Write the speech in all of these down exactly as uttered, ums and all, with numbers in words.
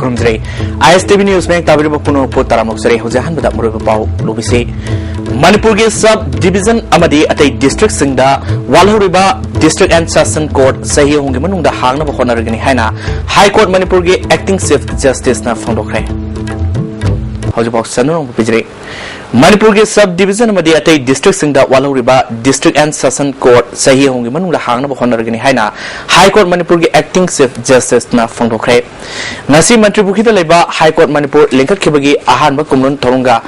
ꯈꯨꯔꯨꯝꯖꯔꯤ꯫ ꯑꯥꯏ ꯑꯦꯁ T V news ꯃꯌꯦꯛ ꯇꯥꯕꯤꯔꯤꯕ ꯄꯨꯝꯅꯃꯛꯄꯨ ꯇꯔꯥꯃꯨꯛ ꯆꯔꯦ꯫ ꯍꯧꯖꯤꯛ ꯑꯍꯥꯟꯕꯗ ꯃꯔꯨꯑꯣꯏꯕ ꯄꯥꯎ ꯂꯧꯕꯤꯁꯤ꯫ ꯃꯅꯤꯄꯨꯔꯒꯤ ꯁꯕ ꯗꯤꯕꯤꯖꯟ ꯑꯃꯗꯤ ꯑꯇꯩ ꯗꯤꯁꯇ꯭ꯔꯤꯛꯁꯤꯡꯗ ꯋꯥꯠꯍꯧꯔꯤꯕ ꯗꯤꯁꯇ꯭ꯔꯤꯛ ꯑꯦꯟ ꯁꯦꯁꯟ ꯀꯣꯔꯠ ꯆꯍꯤ ꯑꯍꯨꯝꯒꯤ ꯃꯅꯨꯡꯗ ꯍꯥꯡꯅꯕ ꯍꯣꯠꯅꯔꯒꯅꯤ ꯍꯥꯏꯅ ꯍꯥꯏ ꯀꯣꯔꯠ ꯃꯅꯤꯄꯨꯔꯒꯤ ꯑꯦꯛꯇꯤꯡ ꯆꯤꯐ ꯖꯁꯇꯤꯁꯅ ꯐꯣꯡꯗꯣꯛꯈ꯭ꯔꯦ꯫ ꯍꯧꯖꯤꯛꯐꯥꯎ ꯆꯟꯅꯔꯣꯡꯕ ꯄꯤꯖꯔꯤ꯫ ꯃꯅꯤꯄꯨꯔꯒꯤ ꯁꯕ ꯗꯤꯕꯤꯖꯟ ꯑꯃꯗꯤ ꯑꯇꯩ ꯗꯤꯁꯇ꯭ꯔꯤꯛꯁꯤꯡꯗ ꯋꯥꯠꯍꯧꯔꯤꯕ ꯗꯤꯁꯇ꯭ꯔꯤꯛ ꯑꯦꯟ ꯁꯦꯁꯟ ꯀꯣꯔꯠ ꯆꯍꯤ ꯑꯍꯨꯝꯒꯤ ꯃꯅꯨꯡꯗ ꯍꯥꯡꯅꯕ ꯍꯣꯠꯅꯔꯒꯅꯤ ꯍꯥꯏꯅ ꯍꯥꯏ ꯀꯣꯔꯠ ꯃꯅꯤꯄꯨꯔꯒꯤ ꯑꯦꯛꯇꯤꯡ ꯆꯤꯐ ꯖꯁꯇꯤꯁꯅ ꯐꯣꯡꯗꯣꯛꯈ꯭ꯔꯦ꯫ ꯉꯁꯤ ꯃꯟꯇ꯭ꯔꯤꯄꯨꯈ꯭ꯔꯤꯗ ꯂꯩꯕ ꯍꯥꯏ ꯀꯣꯔꯠ ꯃꯅꯤꯄꯨꯔ ꯂꯤꯡꯈꯠꯈꯤꯕꯒꯤ ꯑꯍꯥꯟꯕ ꯀꯨꯝꯂꯣꯟ ꯊꯧꯔꯝꯒ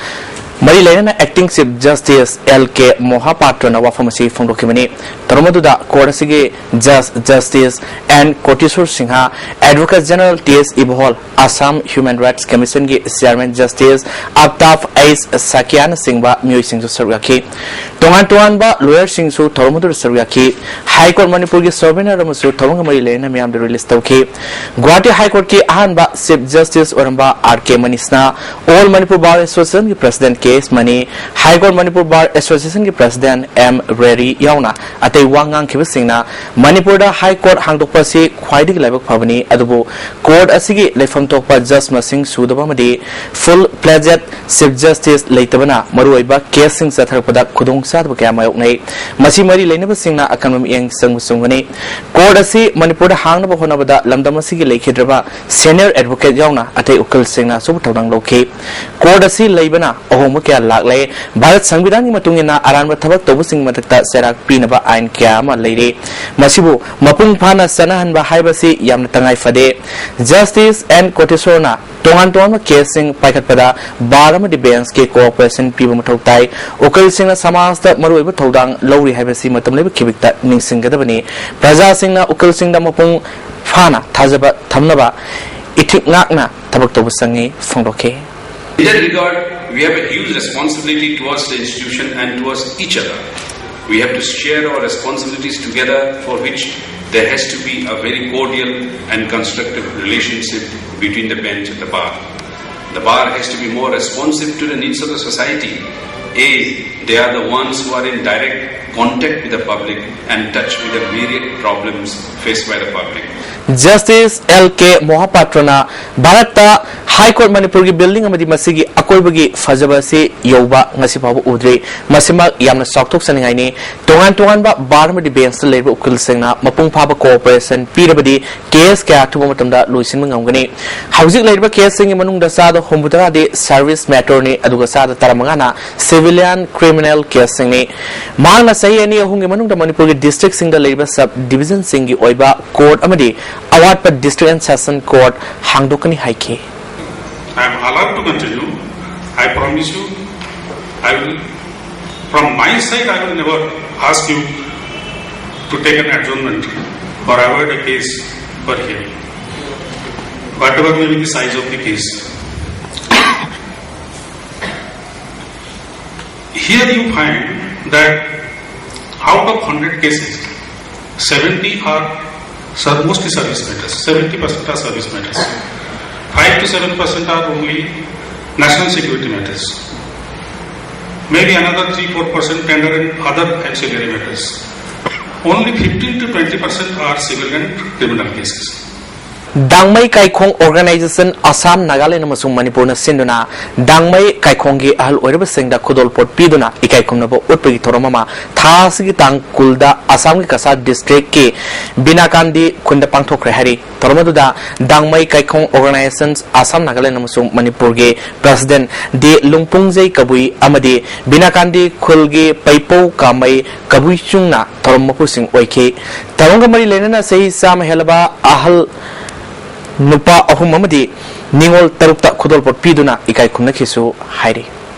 ꯃꯔꯤ ꯂꯩꯅꯅ acting chief justice L K ꯃꯣꯍꯥꯄꯥꯇ꯭ꯔꯅ ꯋꯥꯐꯝ ꯑꯁꯤ ꯐꯣꯡꯗꯣꯛꯈꯤꯕꯅꯤ꯫ ꯊꯧꯔꯝ ꯑꯗꯨꯗ ꯀꯣꯔꯠ ꯑꯁꯤꯒꯤ ꯖꯁ justice N Kotishor Singh, advocate general T S Ibohal, Assam human rights ꯀꯃꯤꯁꯟꯒꯤ ꯆꯤꯌꯥꯔꯃꯦꯟ ꯖꯁꯇꯤꯁ ꯑꯞꯇꯥꯐ ꯑꯩꯆ ꯁꯥꯀꯤꯌꯥꯅꯆꯤꯡꯕ ꯃꯤꯑꯣꯏꯁꯤꯡꯁꯨ ꯁꯔꯨꯛ ꯌꯥꯈꯤ꯫ ꯇꯣꯉꯥꯟ ꯇꯣꯉꯥꯟꯕ ꯂꯣꯌꯔꯁꯤꯡꯁꯨ ꯊꯧꯔꯝ ꯑꯗꯨꯗ ꯁꯔꯨꯛ ꯌꯥꯈꯤ꯫ ꯍꯥꯏ ꯀꯣꯔꯠ ꯃꯅꯤꯄꯨꯔꯒꯤ ꯁꯣꯚꯦꯅꯔ ꯑꯃꯁꯨ ꯊꯧꯔꯝꯒ ꯃꯔꯤ ꯂꯩꯅꯅ ꯃꯤꯌꯥꯝꯗ ꯔꯤꯂꯤꯖ ꯇꯧꯈꯤ꯫ ꯒꯨꯋꯥꯍꯥꯇꯤ ꯍꯥꯏ ꯀꯣꯔꯠꯀꯤ ꯑꯍꯥꯟꯕ ꯆꯤꯐ ꯖꯁꯇꯤꯁ ꯑꯣꯏꯔꯝꯕ R K Manisana all Manipur bar ꯑꯦꯁꯣꯁꯤꯌꯦꯁꯟꯒꯤ president K S Mani, high court Manipur bar ꯑꯦꯁꯣꯁꯤꯌꯦꯁꯟꯒꯤ ꯄ꯭ꯔꯁꯤꯗꯦꯟꯠ ꯑꯦꯝ ꯔꯦꯔꯤ ꯌꯥꯎꯅ ꯑꯇꯩ ꯋꯥ ꯉꯥꯡꯈꯤꯕꯁꯤꯡꯅ ꯃꯅꯤꯄꯨꯔꯗ ꯍꯥꯏ ꯀꯣꯔꯠ ꯍꯥꯡꯗꯣꯛꯄ ꯑꯁꯤ ꯈ꯭ꯋꯥꯏꯗꯒꯤ ꯂꯥꯏꯕꯛ ꯐꯕꯅꯤ, ꯑꯗꯨꯕꯨ ꯀꯣꯔꯠ ꯑꯁꯤꯒꯤ ꯂꯩꯐꯝ ꯊꯣꯛꯄ ꯖꯁ ꯃꯁꯤꯡ ꯁꯨꯗꯕ ꯑꯃꯗꯤ ꯐꯨꯜ ꯐ꯭ꯂꯦꯖꯦꯗ ꯆꯤꯐ ꯖꯁꯇꯤꯁ ꯂꯩꯇꯕꯅ ꯃꯔꯨꯑꯣꯏꯕ ꯀꯦꯁꯁꯤꯡ ꯆꯠꯊꯔꯛꯄꯗ ꯈꯨꯗꯣꯡꯆꯥꯗꯕ ꯀꯌꯥ ꯃꯥꯌꯣꯛꯅꯩ꯫ ꯃꯁꯤ ꯃꯔꯤ ꯂꯩꯅꯕꯁꯤꯡꯅ ꯑꯀꯟꯕ ꯃꯤꯠꯌꯦꯡ ꯆꯪꯕ ꯆꯨꯝꯒꯅꯤ꯫ ꯀꯣꯔꯠ ꯑꯁꯤ ꯃꯅꯤꯄꯨꯔꯗ ꯍꯥꯡꯅꯕ ꯍꯣꯠꯅꯕꯗ ꯂꯝꯗꯝ ꯑꯁꯤꯒꯤ ꯂꯩꯈꯤꯗ꯭ꯔꯕ ꯁꯦꯅꯤꯌꯔ ꯑꯦꯗꯚꯣꯀꯦꯠ ꯌꯥꯎꯅ ꯑꯇꯩ ꯎꯀꯤꯜꯁꯤꯡꯅ ꯑꯆꯧꯕ ꯊꯧꯗꯥꯡ ꯂꯧꯈꯤ꯫ ꯀꯣꯔꯠ ꯑꯁꯤ ꯂꯩꯕꯅ ꯑꯍꯣꯡꯕ ꯀꯌꯥ ꯂꯥꯛꯂꯦ꯫ ꯚꯥꯔꯠ ꯁꯪꯕꯤꯙꯥꯟꯒꯤ ꯃꯇꯨꯡ ꯏꯟꯅ ꯑꯔꯥꯟꯕ ꯊꯕꯛ ꯇꯧꯕꯁꯤꯡꯒꯤ ꯃꯊꯛꯇ ꯆꯩꯔꯥꯛ ꯄꯤꯅꯕ ꯑꯥꯏꯟ ꯀꯌꯥ ꯑꯃ ꯂꯩꯔꯤ꯫ ꯃꯁꯤꯕꯨ ꯃꯄꯨꯡ ꯐꯥꯅ ꯆꯠꯅꯍꯟꯕ ꯍꯥꯏꯕꯁꯤ ꯌꯥꯝꯅ ꯇꯉꯥꯏ ꯐꯗꯦ꯫ ꯖꯁꯇꯤꯁ ꯑꯦꯟ ꯀꯣꯇꯦꯁꯣꯔꯅ ꯇꯣꯉꯥꯟ ꯇꯣꯉꯥꯟꯕ ꯀꯦꯁꯁꯤꯡ ꯄꯥꯏꯈꯠꯄꯗ ꯕꯥꯔ ꯑꯃꯗꯤ ꯕꯦꯟꯁꯀꯤ ꯀꯣꯑꯣꯄꯔꯦꯁꯟ ꯄꯤꯕ ꯃꯊꯧ ꯇꯥꯏ꯫ ꯎꯀꯤꯜꯁꯤꯡꯅ ꯁꯃꯥꯖꯇ ꯃꯔꯨꯑꯣꯏꯕ ꯊꯧꯗꯥꯡ ꯂꯧꯔꯤ ꯍꯥꯏꯕꯁꯤ ꯃꯇꯝ ꯂꯩꯕ ꯈꯤꯕꯤꯛꯇ ꯅꯤꯡꯁꯤꯡꯒꯗꯕꯅꯤ꯫ ꯄ꯭ꯔꯖꯥꯁꯤꯡꯅ ꯎꯀꯤꯜꯁꯤꯡꯗ ꯃꯄꯨꯡ ꯐꯥꯅ ꯊꯥꯖꯕ ꯊꯝꯅꯕ ꯏꯊꯤꯛ ꯉꯥꯛꯅ ꯊꯕꯛ ꯇꯧꯕ ꯆꯪꯉꯤ ꯐꯣꯡꯗꯣꯛꯈꯤ꯫ In that regard, we have a huge responsibility towards the institution and towards each other. We have to share our responsibilities together, for which there has to be a very cordial and constructive relationship between the bench and the bar. The bar has to be more responsive to the needs of the society, as they are the ones who are in direct contact with the public and touch with the myriad problems faced by the public. Justice L K Mohapatra ꯅ ꯚꯥꯔꯠꯇ High Court ꯃꯅꯤꯄꯨꯔꯒꯤ building ꯑꯃꯗꯤ ꯃꯁꯤꯒꯤ ꯑꯀꯣꯏꯕꯒꯤ ꯐꯖꯕ ꯑꯁꯤ ꯌꯧꯕ ꯉꯁꯤ ꯐꯥꯎꯕ ꯎꯗ꯭ꯔꯤ꯫ ꯃꯁꯤꯃꯛ ꯌꯥꯝꯅ ꯆꯥꯎꯊꯣꯛꯆꯅꯤꯡꯉꯥꯏꯅꯤ꯫ ꯇꯣꯉꯥꯟ ꯇꯣꯉꯥꯟꯕ bar ꯑꯃꯗꯤ bench ꯇ ꯂꯩꯔꯤꯕ ꯎꯀꯤꯜꯁꯤꯡꯅ ꯃꯄꯨꯡ ꯐꯥꯕ cooperation ꯄꯤꯔꯕꯗꯤ case ꯀꯌꯥ ꯑꯊꯨꯕ ꯃꯇꯝꯗ ꯂꯣꯏꯁꯤꯟꯕ ꯉꯝꯒꯅꯤ꯫ ꯍꯧꯖꯤꯛ ꯂꯩꯔꯤꯕ case ꯁꯤꯡꯒꯤ ꯃꯅꯨꯡꯗ ꯆꯥꯗ ꯍꯨꯝꯐꯨ ꯇꯔꯥꯗꯤ service matter ꯅꯤ, ꯑꯗꯨꯒ ꯆꯥꯗ ꯇꯔꯥꯃꯉꯥꯅ civilian criminal case ꯁꯤꯡꯅꯤ꯫ ꯃꯍꯥꯛꯅ ꯆꯍꯤ ꯑꯅꯤ ꯑꯍꯨꯝꯒꯤ ꯃꯅꯨꯡꯗ ꯃꯅꯤꯄꯨꯔꯒꯤ district ꯁꯤꯡꯗ ꯂꯩꯔꯤꯕ sub division ꯁꯤꯡꯒꯤ ꯑꯣꯏꯕ court ꯑꯃꯗꯤ ꯑꯋꯥꯠꯄ district and session court ꯍꯥꯡꯗꯣꯛꯀꯅꯤ ꯍꯥꯏꯈꯤ꯫ I am allowed to continue. I promise you, I will, from my side, I will never ask you to take an adjournment or avoid a case for hearing, whatever may be the size of the case. Here you find that out of hundred cases, seventy are ser-, mostly service matters, seventy percent are service matters. Five to seven percent are only national security matters. Maybe another three four percent tender and other ancillary matters. Only fifteen to twenty percent are civil and criminal cases. ꯗꯥꯡꯃꯩ ꯀꯥꯏꯈꯣꯡ organization Assam, Nagaland ꯑꯃꯁꯨꯡ ꯃꯅꯤꯄꯨꯔꯅ ꯁꯤꯟꯗꯨꯅ ꯗꯥꯡꯃꯩ ꯀꯥꯏꯈꯣꯡꯒꯤ ꯑꯍꯜ ꯑꯣꯏꯔꯕꯁꯤꯡꯗ ꯈꯨꯗꯣꯜꯄꯣꯠ ꯄꯤꯗꯨꯅ ꯏꯀꯥꯏ ꯈꯨꯝꯅꯕ ꯎꯠꯄꯒꯤ ꯊꯧꯔꯝ ꯑꯃ ꯊꯥ ꯑꯁꯤꯒꯤ ꯇꯥꯡ ꯀꯨꯟꯗ ꯑꯁꯥꯝꯒꯤ ꯀꯁꯥꯔ district ꯀꯤ ꯕꯤꯅꯥꯀꯥꯟꯗꯤ ꯈꯨꯟꯗ ꯄꯥꯡꯊꯣꯛꯈ꯭ꯔꯦ ꯍꯥꯏꯔꯤ꯫ ꯊꯧꯔꯝ ꯑꯗꯨꯗ ꯗꯥꯡꯃꯩ ꯀꯥꯏꯈꯣꯡ organization ꯑꯁꯥꯝ, ꯅꯥꯒꯥꯂꯦꯟ ꯑꯃꯁꯨꯡ ꯃꯅꯤꯄꯨꯔꯒꯤ president ꯗꯤ ꯂꯨꯡꯄꯨꯡꯖꯩ ꯀꯕꯨꯏ ꯑꯃꯗꯤ ꯕꯤꯅꯥꯀꯥꯟꯗꯤ ꯈꯨꯜꯒꯤ ꯄꯩꯄꯧ ꯀꯥꯃꯩ ꯀꯕꯨꯏ ꯆꯨꯡꯅ ꯊꯧꯔꯝ ꯃꯄꯨꯁꯤꯡ ꯑꯣꯏꯈꯤ꯫ ꯊꯧꯔꯝꯒ ꯃꯔꯤ ꯂꯩꯅꯅ ꯆꯍꯤ ꯆꯥꯝꯃ ꯍꯦꯜꯂꯕ ꯑꯍꯜ ꯅꯨꯄꯥ ꯑꯍꯨꯝ ꯑꯃꯗꯤ ꯅꯤꯉꯣꯜ ꯇꯔꯨꯛꯇ ꯈꯨꯗꯣꯜꯄꯣꯠ ꯄꯤꯗꯨꯅ ꯏꯀꯥꯏ ꯈꯨꯝꯅꯈꯤꯁꯨ ꯍꯥꯏꯔꯤ꯫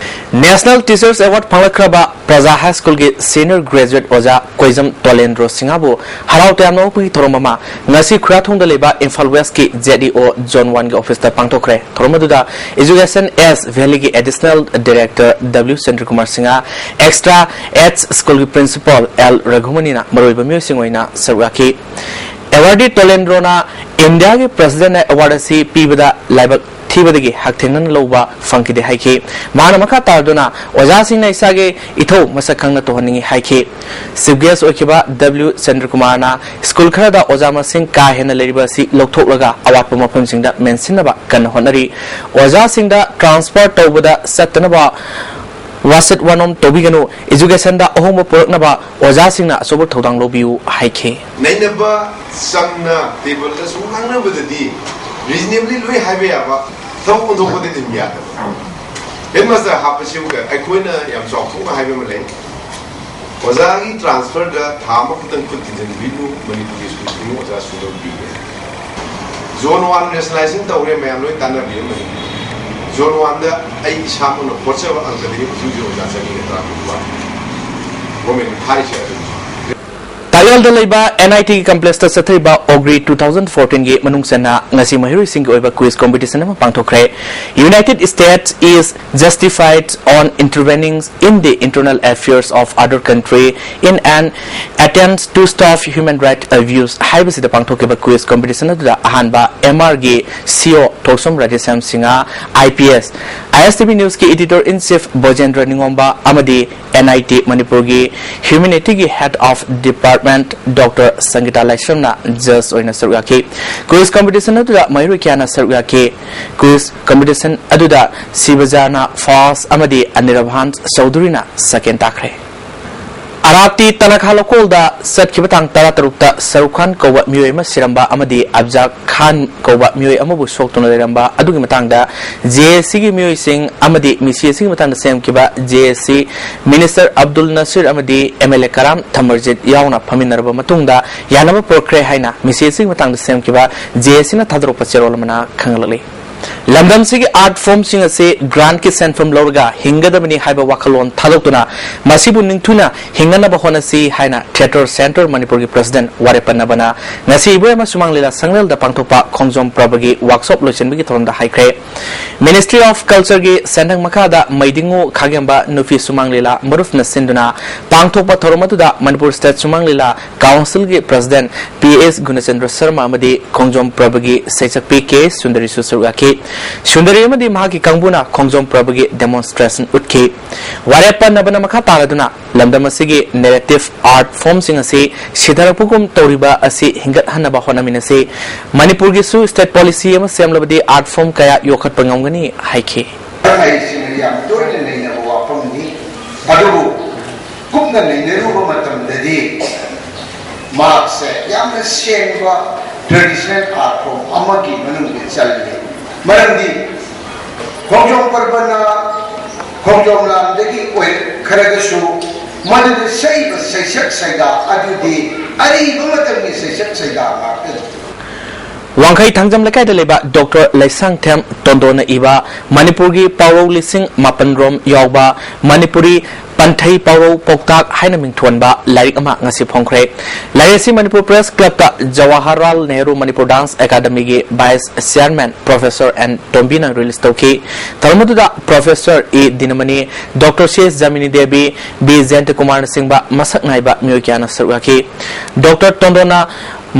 National Teachers Award ꯐꯪꯂꯛꯈ꯭ꯔꯕ ꯄ꯭ꯔꯖꯥ High School ꯒꯤ senior graduate ꯑꯣꯖꯥ ꯀꯣꯏꯖꯝ ꯇꯣꯂꯦꯟꯗ꯭ꯔꯣ ꯁꯤꯡꯍꯕꯨ ꯍꯔꯥꯎ ꯇꯌꯥꯝꯅ ꯑꯣꯛꯄꯒꯤ ꯊꯧꯔꯝ ꯑꯃ ꯉꯁꯤ ꯈꯨꯌꯥꯊꯣꯡꯗ ꯂꯩꯕ ꯏꯝꯐꯥꯜ West ꯀꯤ Z E O Zone one ꯒꯤ office ꯇ ꯄꯥꯡꯊꯣꯛꯈ꯭ꯔꯦ꯫ ꯊꯧꯔꯝ ꯑꯗꯨꯗ Education S Valley ꯒꯤ additional director W ꯆꯟꯗ꯭ꯔꯀꯨꯃꯥꯔ Singh, Extra H School ꯒꯤ principal L ꯔꯘꯨꯃꯅꯤꯅ ꯃꯔꯨꯑꯣꯏꯕ ꯃꯤꯑꯣꯏꯁꯤꯡ ꯑꯣꯏꯅ ꯁꯔꯨꯛ ꯌꯥꯈꯤ꯫ Awardee ꯇꯣꯂꯦꯟꯗ꯭ꯔꯣꯅ ꯏꯟꯗꯤꯌꯥꯒꯤ president ꯅ award ꯑꯁꯤ ꯄꯤꯕꯗ ꯂꯥꯏꯕꯛ ꯊꯤꯕꯗꯒꯤ ꯍꯛꯊꯦꯡꯅꯅ ꯂꯧꯕ ꯐꯪꯈꯤꯗꯦ ꯍꯥꯏꯈꯤ꯫ ꯃꯍꯥꯛꯅ ꯃꯈꯥ ꯇꯥꯔꯗꯨꯅ ꯑꯣꯖꯥꯁꯤꯡꯅ ꯏꯁꯥꯒꯤ ꯏꯊꯧ ꯃꯁꯛ ꯈꯪꯅ ꯇꯧꯍꯟꯅꯤꯡꯏ ꯍꯥꯏꯈꯤ꯫ Chief Guest ꯑꯣꯏꯈꯤꯕ W ꯆꯟꯗ꯭ꯔꯀꯨꯃꯥꯔꯅ ꯁ꯭ꯀꯨꯜ ꯈꯔꯗ ꯑꯣꯖꯥ ꯃꯁꯤꯡ ꯀꯥ ꯍꯦꯟꯅ ꯂꯩꯔꯤꯕ ꯑꯁꯤ ꯂꯧꯊꯣꯛꯂꯒ ꯑꯋꯥꯠꯄ ꯃꯐꯝꯁꯤꯡꯗ ꯃꯦꯟꯁꯤꯟꯅꯕ ꯀꯟꯅ ꯍꯣꯠꯅꯔꯤ꯫ ꯑꯣꯖꯥꯁꯤꯡꯗ transfer ꯇꯧꯕꯗ ꯆꯠꯇꯅꯕ ꯋꯥꯁꯤꯠ ꯋꯥꯅꯣꯝ ꯇꯧꯕꯤꯒꯅꯨ, educationꯗ ꯑꯍꯣꯡꯕ ꯄꯨꯔꯛꯅꯕ ꯑꯣꯖꯥꯁꯤꯡꯅ ꯑꯆꯧꯕ ꯊꯧꯗꯥꯡ ꯂꯧꯕꯤꯌꯨ ꯍꯥꯏꯈꯤ꯫ ꯅꯩꯅꯕ ꯆꯝꯅ tableꯗ ꯁꯨꯝ ꯉꯥꯡꯅꯕꯗꯗꯤ reasonably ꯂꯣꯏ ꯍꯥꯏꯕ ꯌꯥꯕ, ꯊꯕꯛ ꯑꯣꯟꯊꯣꯛꯄꯗꯤ ꯑꯗꯨꯝ ꯌꯥꯗꯕ꯫ Headmaster ꯍꯥꯞꯄꯁꯤꯕꯨ ꯑꯩꯈꯣꯏꯅ ꯌꯥꯝ ꯆꯥꯎꯊꯣꯛꯅ ꯍꯥꯏꯕ ꯑꯃ ꯂꯩ, ꯑꯣꯖꯥꯒꯤ transferꯗ ꯊꯥ ꯑꯃꯈꯛꯇꯪ ꯈꯨꯠ ꯊꯤꯟꯖꯤꯟꯕꯤꯅꯨ, ꯃꯅꯤꯄꯨꯔꯒꯤ ꯁ꯭ꯀꯨꯜ ꯈꯨꯗꯤꯡꯃꯛ ꯑꯣꯖꯥ ꯁꯨꯗꯕ ꯄꯤꯒꯦ꯫ Zone one rationalization ꯇꯧꯔꯦ, ꯃꯌꯥꯝ ꯂꯣꯏ ꯇꯥꯟꯅꯕꯤꯔꯝꯃꯅꯤ꯫ Zone oneꯗ ꯑꯩ ꯏꯁꯥꯃꯛꯅ ꯍꯣꯠꯆꯕ ꯑꯪꯀꯗꯒꯤ ꯍꯧꯖꯤꯛ ꯍꯧꯖꯤꯛ ꯑꯣꯖꯥ ꯆꯅꯤꯒ ꯇꯔꯥ ꯄꯤꯕ government ꯊꯥꯔꯤꯁꯦ ꯑꯗꯨꯅꯤ꯫ ꯇꯥꯌꯦꯜꯗ ꯂꯩꯕ NITꯒꯤ complexꯇ ꯆꯠꯊꯔꯤꯕ OGRI two thousand fourteenꯒꯤ ꯃꯅꯨꯡ ꯆꯟꯅ ꯉꯁꯤ ꯃꯍꯩꯔꯣꯏꯁꯤꯡꯒꯤ ꯑꯣꯏꯕ quiz competition ꯑꯃ ꯄꯥꯡꯊꯣꯛꯈ꯭ꯔꯦ꯫ United States is justified on intervening in the internal affairs of other country in an attempt to stop human rights abuse ꯍꯥꯏꯕꯁꯤꯗ ꯄꯥꯡꯊꯣꯛꯈꯤꯕ quiz competition ꯑꯗꯨꯗ ꯑꯍꯥꯟꯕ MRꯒꯤ CO ꯊꯣꯛꯁꯝ Radheshyam Singh, IPS, ISTV Newsꯀꯤ editor in chief ꯕꯣꯖꯦꯟꯗ꯭ꯔ ꯅꯤꯉꯣꯝꯕ ꯑꯃꯗꯤ NIT ꯃꯅꯤꯄꯨꯔꯒꯤ Humanityꯒꯤ Head of Department Doctor ꯁꯪꯒꯤꯇꯥ ꯂꯥꯏꯁ꯭ꯔꯝꯅ judge ꯑꯣꯏꯅ ꯁꯔꯨꯛ ꯌꯥꯈꯤ꯫ Quiz competition ꯑꯗꯨꯗ ꯃꯍꯩꯔꯣꯏ ꯀꯌꯥꯅ ꯁꯔꯨꯛ ꯌꯥꯈꯤ꯫ Quiz competition ꯑꯗꯨꯗ ꯁꯤꯕꯖꯥꯅ first ꯑꯃꯗꯤ ꯑꯅꯤꯔꯚꯥꯟ ꯆꯧꯙꯨꯔꯤꯅ second ꯇꯥꯈ꯭ꯔꯦ꯫ ꯑꯔꯥꯇꯤ ꯇꯅꯈꯥ ꯂꯧꯀꯣꯜꯗ ꯆꯠꯈꯤꯕ ꯇꯥꯡ ꯇꯔꯥꯇꯔꯨꯛꯇ ꯁꯔꯨꯛ ꯈꯥꯟ ꯀꯧꯕ ꯃꯤꯑꯣꯏ ꯑꯃ ꯁꯤꯔꯝꯕ ꯑꯃꯗꯤ ꯑꯕꯖꯥꯛ ꯈꯥꯟ ꯀꯧꯕ ꯃꯤꯑꯣꯏ ꯑꯃꯕꯨ ꯁꯣꯛꯇꯨꯅ ꯂꯩꯔꯝꯕ ꯑꯗꯨꯒꯤ ꯃꯇꯥꯡꯗ JACꯒꯤ ꯃꯤꯑꯣꯏꯁꯤꯡ ꯑꯃꯗꯤ ꯃꯤꯁꯤ ꯑꯁꯤꯒꯤ ꯃꯇꯥꯡꯗ ꯁꯦꯝꯈꯤꯕ JAC Minister ꯑꯕꯗꯨꯜ ꯅꯁꯤꯔ ꯑꯃꯗꯤ MLA ꯀꯔꯥꯝ ꯊꯃꯔꯖꯤꯠ ꯌꯥꯎꯅ ꯐꯝꯃꯤꯟꯅꯔꯕ ꯃꯇꯨꯡꯗ ꯌꯥꯅꯕ ꯄꯨꯔꯛꯈ꯭ꯔꯦ ꯍꯥꯏꯅ ꯃꯤꯁꯤ ꯑꯁꯤꯒꯤ ꯃꯇꯥꯡꯗ ꯁꯦꯝꯈꯤꯕ JACꯅ ꯊꯥꯗꯣꯔꯛꯄ ꯆꯦꯔꯣꯜ ꯑꯃꯅ ꯈꯪꯍꯜꯂꯛꯂꯤ꯫ ꯂꯝꯗꯝꯁꯤꯒꯤ art formꯁꯤꯡ ꯑꯁꯤ grantꯀꯤ ꯁꯦꯟꯐꯝ ꯂꯧꯔꯒ ꯍꯤꯡꯒꯗꯕꯅꯤ ꯍꯥꯏꯕ ꯋꯥꯈꯜꯂꯣꯟ ꯊꯥꯗꯣꯛꯇꯨꯅ ꯃꯁꯤꯕꯨ ꯅꯤꯡꯊꯨꯅ ꯍꯤꯡꯅꯅꯕ ꯍꯣꯠꯅꯁꯤ ꯍꯥꯏꯅ Theatre Centre ꯃꯅꯤꯄꯨꯔꯒꯤ president ꯋꯥꯔꯦꯞ ꯄꯟꯅꯕꯅ ꯉꯁꯤ ꯏꯕꯣꯌꯥꯏꯃ ꯁꯨꯃꯥꯡ ꯂꯤꯂꯥ ꯁꯪꯂꯦꯜꯗ ꯄꯥꯡꯊꯣꯛꯄ ꯈꯣꯡꯖꯣꯝ ꯄꯔꯕꯒꯤ workshop ꯂꯣꯏꯁꯤꯟꯕꯒꯤ ꯊꯧꯔꯝꯗ ꯍꯥꯏꯈ꯭ꯔꯦ꯫ Ministry of Cultureꯒꯤ ꯁꯦꯟꯊꯪ ꯃꯈꯥꯗ ꯃꯩꯗꯤꯡꯉꯨ ꯈꯥꯒꯦꯝꯕ ꯅꯨꯄꯤ ꯁꯨꯃꯥꯡ ꯂꯤꯂꯥ ꯃꯔꯨꯞꯅ ꯁꯤꯟꯗꯨꯅ ꯄꯥꯡꯊꯣꯛꯄ ꯊꯧꯔꯝ ꯑꯗꯨꯗ ꯃꯅꯤꯄꯨꯔ State ꯁꯨꯃꯥꯡ ꯂꯤꯂꯥ Councilꯒꯤ president P A S ꯒꯨꯅꯆꯟꯗ꯭ꯔ Sharma ꯑꯃꯗꯤ ꯈꯣꯡꯖꯣꯝ ꯄꯔꯕꯒꯤ ꯁꯩꯁꯛꯄꯤ ꯀꯦ ꯁꯨꯟꯗꯔꯤꯁꯨ ꯁꯔꯨꯛ ꯌꯥꯈꯤ꯫ ꯁꯨꯟꯗꯔꯤ ꯑꯃꯗꯤ ꯃꯍꯥꯛꯀꯤ ꯀꯥꯡꯕꯨꯅ ꯈꯣꯡꯖꯣꯝ ꯄꯔꯕꯒꯤ demonstration ꯎꯠꯈꯤ꯫ ꯋꯥꯔꯦꯞꯄ ꯅꯕꯅ ꯃꯈꯥ ꯇꯥꯔꯗꯨꯅ ꯂꯝꯗꯝ ꯑꯁꯤꯒꯤ narrative art formꯁꯤꯡ ꯑꯁꯤ ꯁꯤꯊꯔꯛꯄꯒꯨꯝ ꯇꯧꯔꯤꯕ ꯑꯁꯤ ꯍꯤꯡꯒꯠꯍꯟꯅꯕ ꯍꯣꯠꯅꯃꯤꯟꯅꯁꯤ꯫ ꯃꯅꯤꯄꯨꯔꯒꯤꯁꯨ state policy ꯑꯃ ꯁꯦꯝꯂꯕꯗꯤ art form ꯀꯌꯥ ꯌꯣꯛꯈꯠꯄ ꯉꯝꯒꯅꯤ ꯍꯥꯏꯈꯤ꯫ ꯍꯥꯏꯔꯤꯁꯤꯅ ꯌꯥꯝ ꯇꯣꯏꯅ ꯅꯩꯅꯕ ꯋꯥꯐꯝꯅꯤ꯫ ꯑꯗꯨꯕꯨ ꯀꯨꯞꯅ ꯅꯩꯅꯔꯨꯕ ꯃꯇꯝꯗꯗꯤ ꯃꯍꯥꯛꯁꯦ ꯌꯥꯝꯅ ꯁꯦꯡꯕ traditional art form ꯑꯃꯒꯤ ꯃꯅꯨꯡꯗ ꯆꯜꯂꯤ꯫ ꯃꯔꯝꯗꯤ ꯈꯣꯡꯖꯣꯝ ꯄꯔꯕꯅ ꯈꯣꯡꯖꯣꯝ ꯂꯥꯟꯗꯒꯤ ꯑꯣꯏꯔꯛꯈ꯭ꯔꯒꯁꯨ ꯃꯗꯨꯗ ꯁꯛꯏꯕ ꯁꯩꯁꯛ ꯁꯩꯗꯥ ꯑꯗꯨꯗꯤ ꯑꯔꯤꯕ ꯃꯇꯝꯒꯤ ꯁꯩꯁꯛ ꯁꯩꯗꯥ ꯉꯥꯛꯇꯅꯤ꯫ ꯋꯥꯡꯈꯩ ꯊꯥꯡꯖꯝ ꯂꯩꯀꯥꯏꯗ ꯂꯩꯕ ꯗꯣꯛꯇꯔ ꯂꯩꯁꯥꯡꯊꯦꯝ ꯇꯣꯟꯗꯣꯅ ꯏꯕ ꯃꯅꯤꯄꯨꯔꯒꯤ ꯄꯥꯎꯔꯧ ꯂꯤꯁꯤꯡ ꯃꯥꯄꯟ ꯔꯣꯝ ꯌꯥꯎꯕ ꯃꯅꯤꯄꯨꯔꯤ ꯄꯟꯊꯩ ꯄꯥꯎꯔꯧ ꯄꯥꯎꯇꯥꯛ ꯍꯥꯏꯅ ꯃꯤꯡꯊꯣꯟꯕ ꯂꯥꯏꯔꯤꯛ ꯑꯃ ꯉꯁꯤ ꯐꯣꯡꯈ꯭ꯔꯦ꯫ ꯂꯥꯏꯔꯤꯛ ꯑꯁꯤ ꯃꯅꯤꯄꯨꯔ ꯄ꯭ꯔꯦꯁ ꯀ꯭ꯂꯕꯇ ꯖꯋꯥꯍꯔꯂꯥꯜ ꯅꯦꯍꯔꯨ ꯃꯅꯤꯄꯨꯔ ꯗꯥꯟꯁ ꯑꯦꯀꯥꯗꯃꯤꯒꯤ vice chairman Professor N ꯇꯣꯝꯕꯤꯅ release ꯇꯧꯈꯤ꯫ ꯊꯧꯔꯝ ꯑꯗꯨꯗ Professor ꯑꯦ ꯗꯤꯅꯃꯅꯤ, doctor C S ꯖꯃꯤꯅꯤ Devi, B ꯖꯌꯟꯇ ꯀꯨꯃꯥꯔꯅꯆꯤꯡꯕ ꯃꯁꯛ ꯅꯥꯏꯕ ꯃꯤꯑꯣꯏ ꯀꯌꯥꯅ ꯁꯔꯨꯛ ꯌꯥꯈꯤ꯫ ꯗꯣꯛꯇꯔ ꯇꯣꯟꯗꯣꯅ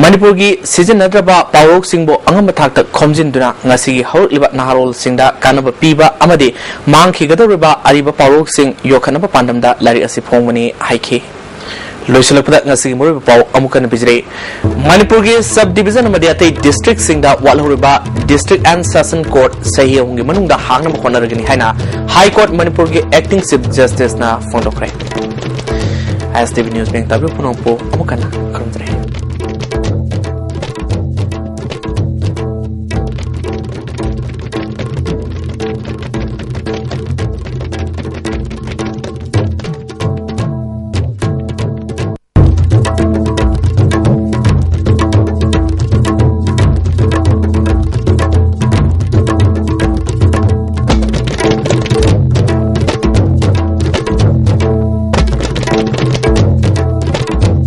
ꯃꯅꯤꯄꯨꯔꯒꯤ ꯁꯤꯖꯤꯟꯅꯗ꯭ꯔꯕ ꯄꯥꯎꯔꯧꯁꯤꯡꯕꯨ ꯑꯉꯝꯕ ꯊꯥꯛꯇ ꯈꯣꯝꯖꯤꯟꯗꯨꯅ ꯉꯁꯤꯒꯤ ꯍꯧꯔꯛꯂꯤꯕ ꯅꯍꯥꯔꯣꯜꯁꯤꯡꯗ ꯀꯥꯟꯅꯕ ꯄꯤꯕ ꯑꯃꯗꯤ ꯃꯥꯡꯈꯤꯒꯗꯧꯔꯤꯕ ꯑꯔꯤꯕ ꯄꯥꯎꯔꯧꯁꯤꯡ ꯌꯣꯛꯈꯠꯅꯕ ꯄꯥꯟꯗꯝꯗ ꯂꯥꯏꯔꯤꯛ ꯑꯁꯤ ꯐꯣꯡꯕꯅꯤ ꯍꯥꯏꯈꯤ꯫ ꯂꯣꯏꯁꯤꯜꯂꯛꯄꯗ ꯉꯁꯤꯒꯤ ꯃꯔꯨꯑꯣꯏꯕ ꯄꯥꯎ ꯑꯃꯨꯛ ꯍꯟꯅ ꯄꯤꯖꯔꯤ꯫ ꯃꯅꯤꯄꯨꯔꯒꯤ sub division ꯑꯃꯗꯤ ꯑꯇꯩ districtꯁꯤꯡꯗ ꯋꯥꯠꯍꯧꯔꯤꯕ District and Session Court ꯆꯍꯤ ꯑꯍꯨꯝꯒꯤ ꯃꯅꯨꯡꯗ ꯍꯥꯡꯅꯕ ꯍꯣꯠꯅꯔꯒꯅꯤ ꯍꯥꯏꯅ High Court ꯃꯅꯤꯄꯨꯔꯒꯤ acting Chief Justiceꯅ ꯐꯣꯡꯗꯣꯛꯈ꯭ꯔꯦ꯫ ꯑꯦꯁ ꯇꯤ ꯚꯤ news ꯃꯤꯡ ꯇꯥꯕꯤꯕ ꯄꯨꯝꯅꯃꯛꯄꯨ ꯑꯃꯨꯛ ꯍꯟꯅ ꯈꯨꯔꯨꯝꯖꯔꯤ꯫